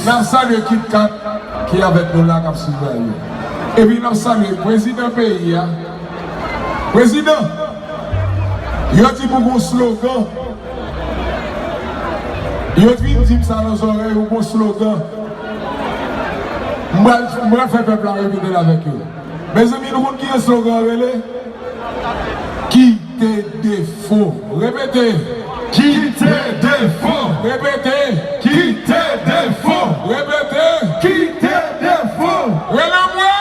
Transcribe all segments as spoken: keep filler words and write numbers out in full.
N ap salye Kit Kat ki avèk nou la, k ap swiv la yo. Epi n ap salye prezidan peyi a. Prezidan, yo di pou gon slogan. Yo vin di m sa nan zòrèy, ou gon slogan. M pral, m pral fè pèp la repete l avèk yo. Mezanmi, nou konn ki slogan an rele? Kite defo. Repete. Kite defo. Repete. Kite defo. Repete. Kite defo. Rele mwen!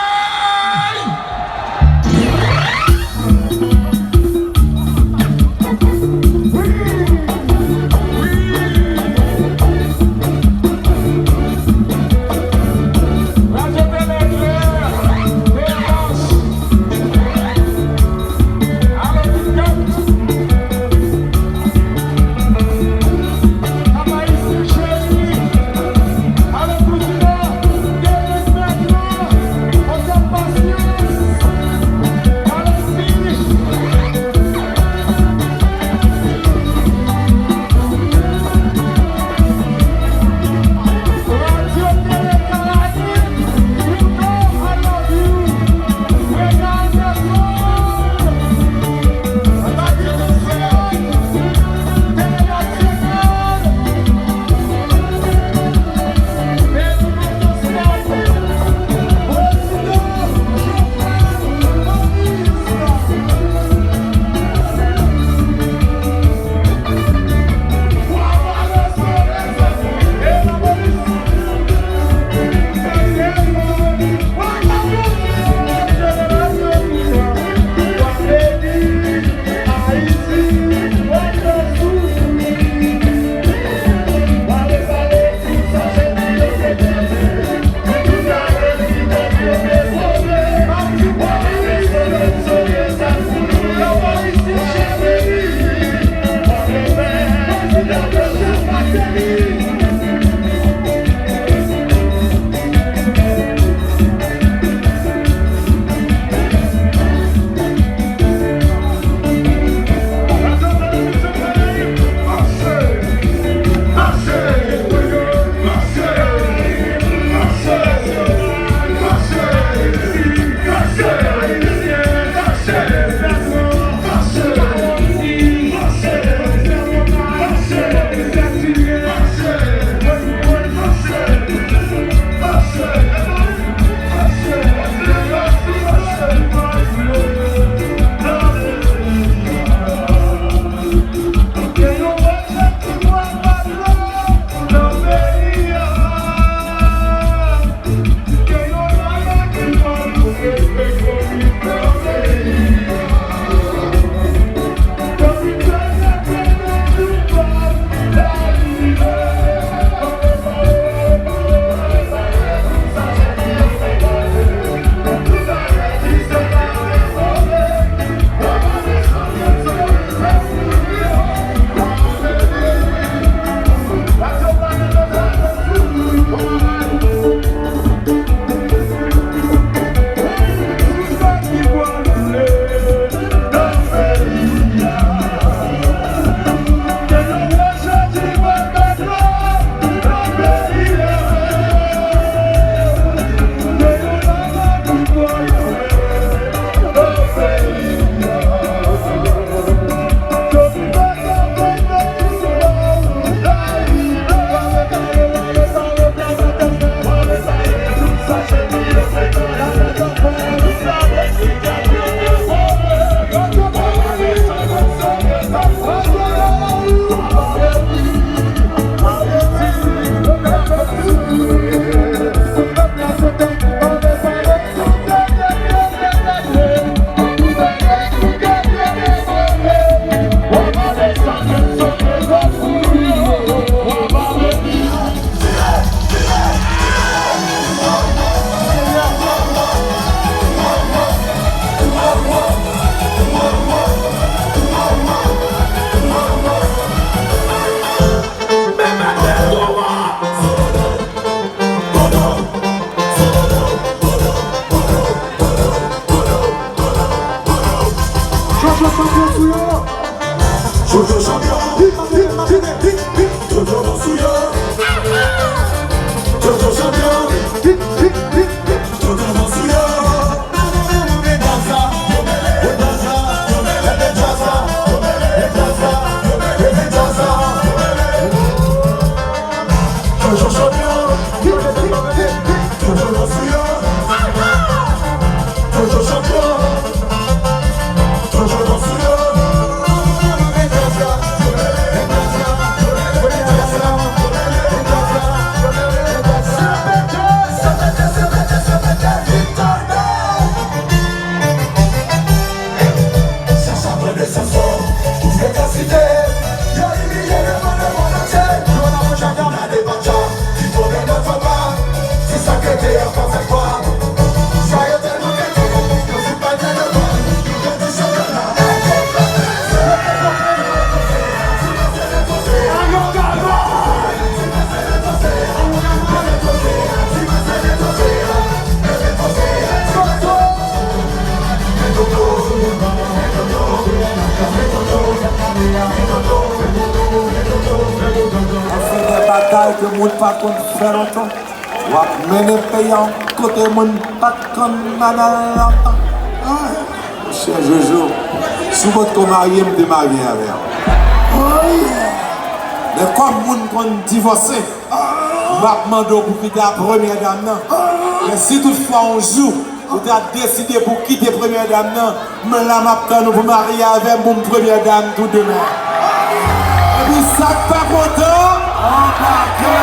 Moun pa t konn fè lontan. W ap mennen peyi a yon kote moun pa t konn al lontan. Ah, monchè Jojo, si w potko marye, m te marye avè w. Oh, yeah. Men kòm moun konn divòse, m ap mande w pou kite a premyè dam nan. Men si toutfwa yon jou ou ta deside pou kite premyè dam nan, men la m ap tann ou pou marye avè m pou m premyè dam tou demen. Epi sa k pa kontan, anbake.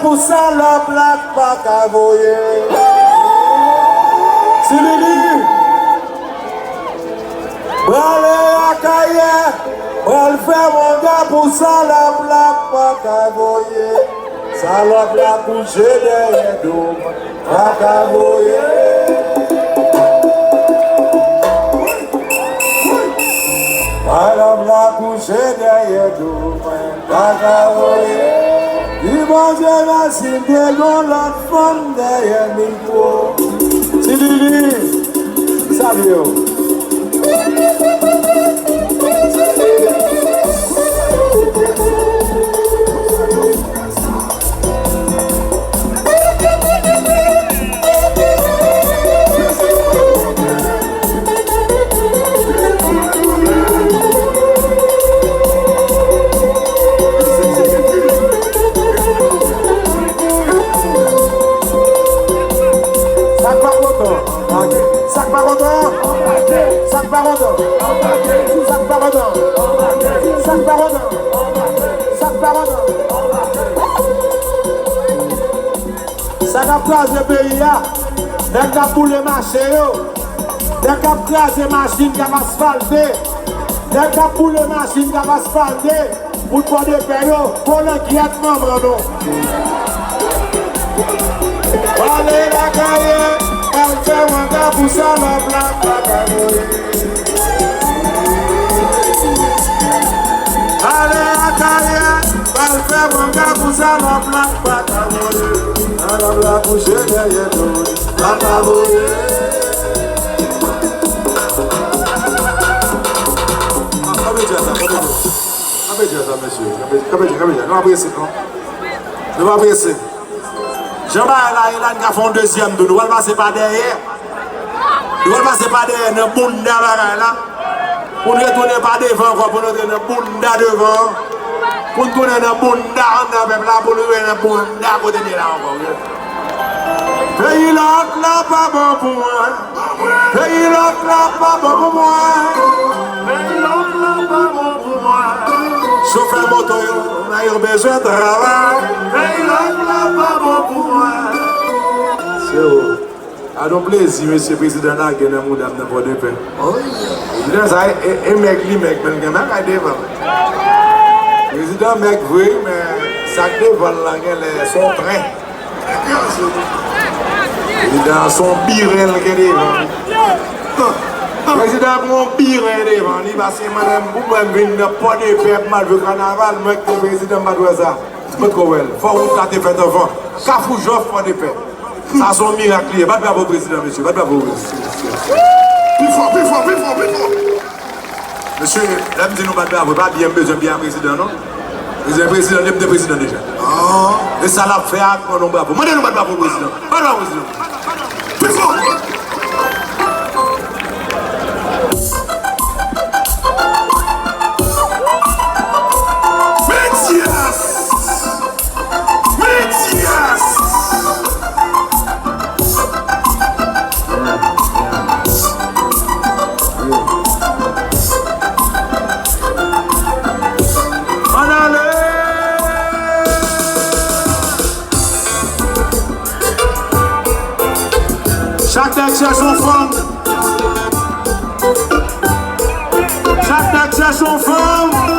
Pou salòp la k pa ka voye. Ti Lili, prale Akayè, pral fè wanga pou salòp la k pa ka voye. Salòp la kouche dèyè do m, pa ka voye. Salòp la kouche dèyè do mwen. Pa ka voye. Di Bondye mèsi, m te gen lòt fanm dèyè mikwo. Ti Lili, salye w. Sa k pa kontan? Sa k pa kontan? Sa k pa kontan? Sa k pa kontan? Sa k pa kontan? Sa k pa kontan? Sa k ap kraze peyi a, nèg k ap boule mache yo, nèg k ap kraze machin k ap asfalte, nèg k ap boule machin k ap asfalte, moun Pòdepè yo, kolangyèt manman nou. Prale Akayè, al fè wanga pou salòp la k pa ka voye. Ale Akayè, al fè wanga pou salòp la k pa ka voye. Salòp la kouche dèyè do l, pa ka voye. Kanpe djaz la, kanpe djaz. Kanpe djaz la, mesye. Kanpe, kanpe djaz, kanpe djaz. Nou pa prese, non. Nou pa prese. Jan bagay la ye la, n ka fè yon dezyèm tou. Nou pral pase pa dèyè. Nou pral pase pa dèyè nan bounda bagay la. Pou n retounen pa devan ankò, pou n antre nan bounda devan. Pou n tounen nan bounda anndan pèp la, pou n rive nan bounda kote n ye la ankò, wi. Peyi lòk la pa bon pou mwen. Peyi lòk la pa bon pou mwen. Peyi lòk la pa bon pou mwen. Chofè moto yo, nan yo bezwen travay. Peyi lòk la pa bon pou mwen. Se ou. A don plezi, mesye prezidan lage nan mouda m nan Pòdepè. Prezidan sa, e, e, e mèg li mèg, men l gen bagay devan. Prezidan mèg vre, men sa k devan l lan genlè se yon tren. Prezidan se yon biren l gen devan. Prezidan pran yon biren devan li, paske mwen menm, pou mwen m vin nan Pòdepè pou m al jwe kanaval, mwen ki te prezidan, m pa t wè sa. M potko wè l. Fò wout la te fèt anvan. Kafou Jòf, Pòdepè. Sa se yon mirak li ye. Bat bravo prezidan, mesye. Bat bravo, wi. Pi fò, pi fò, pi fò, pi fò. Mesye, lè m di nou bat bravo, pa byen m bezwen byen a prezidan, non. Prezidan, prezidan, li m te prezidan deja. E sa l ap fè a, pran nou bravo. Mande nou bat bravo prezidan. Bat bravo prezidan. Pi fò. Medyas! Medyas! Ann ale! Chak nèg chèche yon fanm. Chak nèg chèche yon fanm.